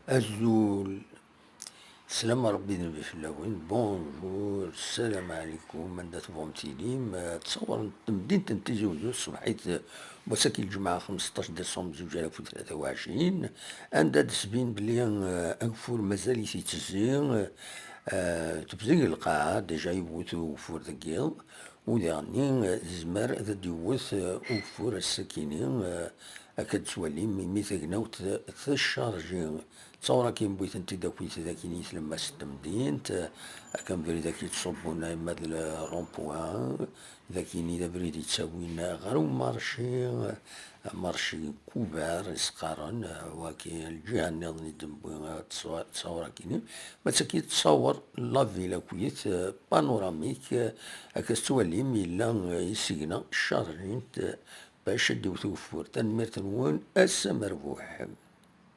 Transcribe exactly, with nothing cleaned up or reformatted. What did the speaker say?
Azul. Slam Rebbi d nnbi fell-awen. Bonjour, ssalam ɛlikum, anda tebɣum tilim. Eh, ttṣawren temdint n Tizi Uzzu tṣebḥit, eh, n wass-agi n lǧemɛa xemseṭṭac décembre zuǧ alaf u tlata u ɛecrin, anda d-tesbin belli, eh, ageffur mazal-it ittezzi, eh, tebzeg lqaɛa, déjà yewwet ugeffur deg yiḍ, u diɣenni, eh, tezmer ad d-yewwet, eh, ugeffur ass-akini, eh, akka d-tettwalim, imi tagnawt teccarji. Ttawra-k yewwi-tent-id akkit d akin i tlemmast n temdint, akken abrid-agi yettṣubbun arma d le rond-point, d akin i d abrid yettawin ɣer umarci, amarci Kubar i s-qqaren, waki lǧiha nniḍen i d-newwi ttawra-kini, ma d tagi tettṣawer la ville akkit panoramique, akka tettwalim yella isigna chargent bac ad d-iwet ugeffur. Tanemmirt-nwen, ass amerbuḥ.